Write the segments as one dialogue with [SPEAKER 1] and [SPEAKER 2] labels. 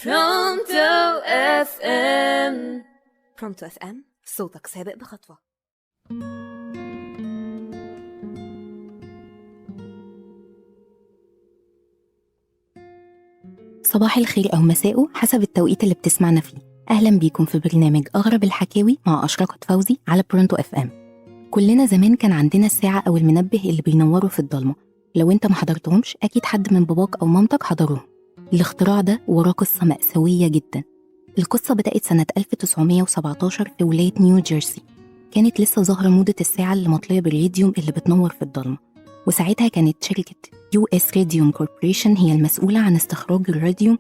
[SPEAKER 1] Pronto FM. Pronto FM، صوتك سابق بخطوة.
[SPEAKER 2] صباح الخير أو مساء حسب التوقيت اللي بتسمعنا فيه. أهلا بيكم في برنامج أغرب الحكاوي مع أشرقت فوزي على Pronto FM. كلنا زمان كان عندنا الساعة أو المنبه اللي بينوروا في الضلمة. لو انت ما حضرتهمش أكيد حد من باباك أو مامتك حضروهم. الاختراع ده وراه قصة مأساوية جدا. القصة بدأت سنة 1917 في ولاية نيو جيرسي. كانت لسه ظاهرة موضة الساعة اللي مطلية بالراديوم اللي بتنور في الضلمة، وساعتها كانت شركة US Radium Corporation هي المسؤولة عن استخراج الراديوم،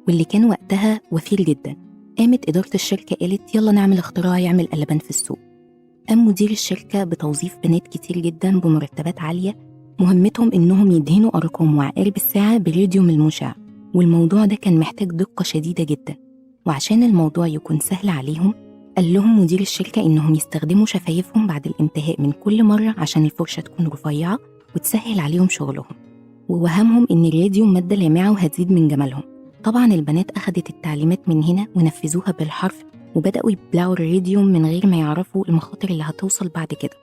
[SPEAKER 2] واللي كان وقتها وفير جدا. قامت إدارة الشركة قالت يلا نعمل اختراع يعمل قلبان في السوق. قام مدير الشركة بتوظيف بنات كتير جدا بمرتبات عالية، مهمتهم إنهم يدهنوا أرقام وعقارب الساعة بالراديوم المشع، والموضوع ده كان محتاج دقة شديدة جدا. وعشان الموضوع يكون سهل عليهم قال لهم مدير الشركة إنهم يستخدموا شفايفهم بعد الانتهاء من كل مرة عشان الفرشة تكون رفيعة وتسهل عليهم شغلهم، ووهمهم إن الراديوم مادة لامعة وهتزيد من جمالهم. طبعا البنات أخدت التعليمات من هنا ونفذوها بالحرف، وبدأوا يبلعوا الراديوم من غير ما يعرفوا المخاطر اللي هتوصل بعد كده.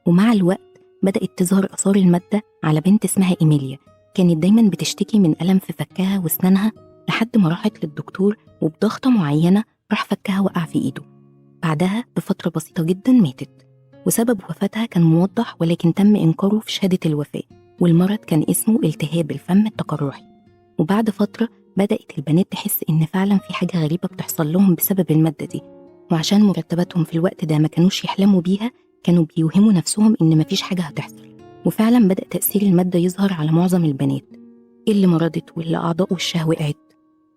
[SPEAKER 2] ومع الوقت بدأت تظهر آثار المادة على بنت اسمها إيميليا. كانت دايما بتشتكي من ألم في فكها وأسنانها لحد ما راحت للدكتور، وبضغطة معينة راح فكها وقع في إيده. بعدها بفترة بسيطة جدا ماتت، وسبب وفاتها كان موضح ولكن تم إنكاره في شهادة الوفاة، والمرض كان اسمه التهاب الفم التقرحي. وبعد فترة بدأت البنات تحس إن فعلا في حاجة غريبة بتحصل لهم بسبب المادة دي، وعشان مرتباتهم في الوقت ده ما كانوش يحلموا بيها كانوا بيوهموا نفسهم إن مفيش حاجة هتحصل. وفعلا بدأ تأثير المادة يظهر على معظم البنات، اللي مرضت واللي أعضاء وشها وقعت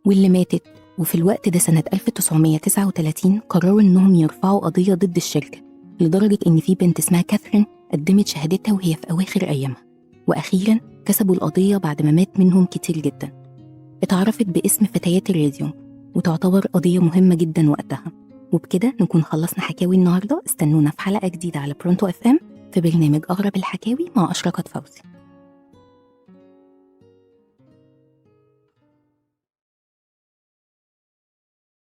[SPEAKER 2] واللي ماتت. وفي الوقت ده سنة 1939 قرروا إنهم يرفعوا قضية ضد الشركة، لدرجة إن في بنت اسمها كاثرين قدمت شهادتها وهي في أواخر أيامها، وأخيرا كسبوا القضية بعد ما مات منهم كتير جدا. اتعرفت باسم فتيات الراديوم، وتعتبر قضية مهمة جدا وقتها. وبكده نكون خلصنا حكاوي النهاردة. استنونا في حلقة جديدة على Pronto FM في برنامج أغرب الحكاوي مع أشرقت فوزي.